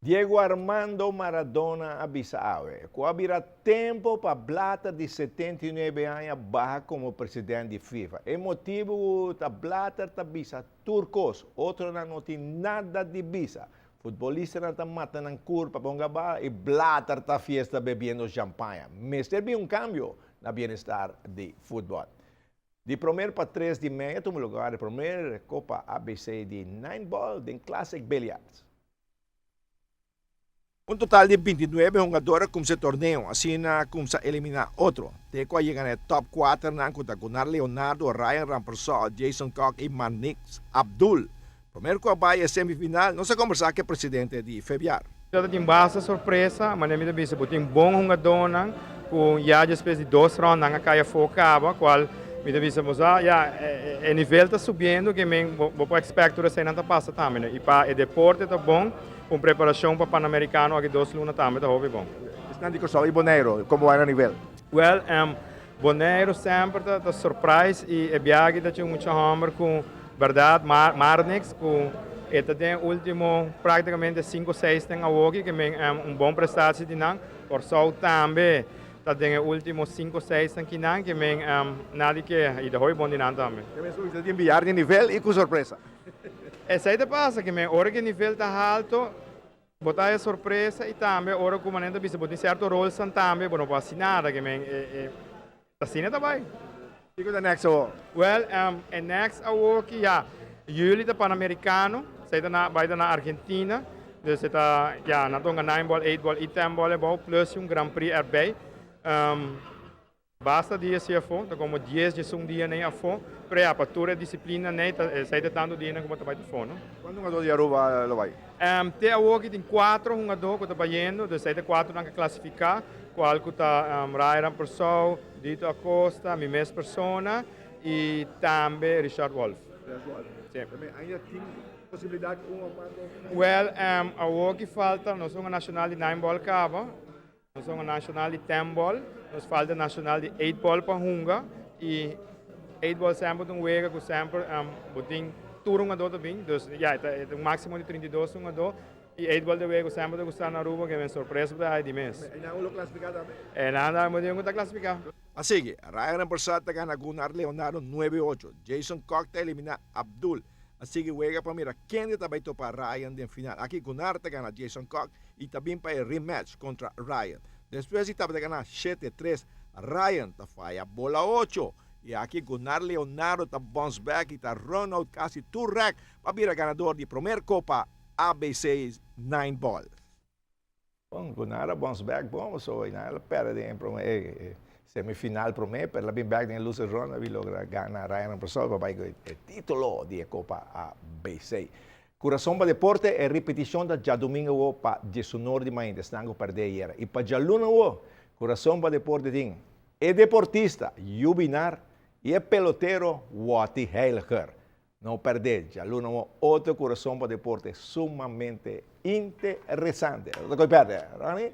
Diego Armando Maradona a bisa awe cu a bira tempo pa Blatter, di 79 aña, baha como presidente di FIFA. E motibo ta Blatter ta bisa tur cos, otro no tin nada di bisa. Futbolistanan ta mata nan curpa pa hunga bala y Blatter ta fiesta bebiendo champaña. Mester bin un cambio na bienestar di futbol. Di 1 pa 3 di mei, tuma lugar e prome Copa ABC di 9 Ball di Classic Billiards. Un total di 29 hungado a cuminsa e torneo, asina a cuminsa elimina otro. Te cu a yega na top 4 nan contra Gunnar Leonardo, Ryan Rampersad, Jason Koch y Manix Abdul. Prome cu bay semifinal, nos a combersa cu e presidente di FEBIAR. Tin basta sorpresa, mas mi bisa, tin bon hungado cu ya despues di dos round nan a cay afo caba, cual mi bisa, ya e nivel ta subiendo cu mi bo por expect cu esey ta pasa tambe, ne? Y pa e deporte ta bon, cu preparacion pa Panamericano aki 2 luna tambe ta hopi bon. Esnan di Corsou y Boneiro, con ta e nivel? Well, Boneiro semper ta surprise y e biaha ta tin mucho homber cu berdad Marnix cu e ta ultimo practicamente 5, 6 tin awoki cu un bon prestatie di nan. Corsou tambe ta den ultimo 5, 6 aki nan cu nada cu y ta hopi bon di nan tambe. Cu tin billar di nivel y cu sorpresa. Esey ta pasa cu ora cu e nivel ta halto, bo ta e sorpresa y tambe ora cu manera bisa bo tin cierto rol san tambe, bo no por nada cu asina tambe. Kico ta next awo? Well, e next awo ya, juli ta Panamericano, esey ta na bay na Argentina, dus ta ja, na hunga 9 ball, 8 ball y 10 ball ball plus un Grand Prix erbij. Basta dia si afo, ta como 10 dia un dia nan afo, pero ja, pa tur disciplina nan, esey ta tanto dia como ta bay afo, no? Cuanto hungado di Aruba lo bay? Te awo tin cuatro hungado cu ta bayendo, dus esey ta cuatro nan clasifica, cual cu ta Ryan Persow, Dito Acosta, mi mes persona y tambe Richard Wolf. Si. Ainda tin posibilidad un of mas? Well, awo cu falta, nos tin nacional di 9 ball caba, nos tin nacional di 10 ball, nos falta nacional di 8 ball pa hunga y 8 ball semper un wega cu semper bo tin tur hungado tambe, dus ja, ta un maximo di 32 hungado y 8 ball ta wega semper gusta na Aruba, cu ta sorpresa pa di mes. Y nan lo clasifica tambe? E nada, mi ta clasifica. Asina cu Ryan Rampersad ta gana Gunnar Leonardo 9-8. Jason Koch ta elimina Abdul. Asina cu wega pa mira ken tambe topa Ryan den final. Aki Gunnar ta gana Jason Koch y tambe pa e rematch contra Ryan. Despues e tabata gana 7-3. Ryan ta faya bola 8. Y aki Gunnar Leonardo ta bounce back y ta run out casi tur rack pa bira ganado di prome Copa ABC 9 Ball. Bon, Gunnar a bounce back, bon, so el a perde den semifinal prome, pero el a bin back den loser round, a logra gana Ryan Rampersad, pa e titulo di Copa ABC. Curason pa Deporte e repeticion ta diadomingo pa 19 di mainta, esnan cu perde ayera. Y pa dialuna, Curason pa Deporte tin e deportista Jubinar y e pelotero Wati Heiliger. No perde, dialuna otro Curason pa Deporte sumamente interesante. No perde, Rani?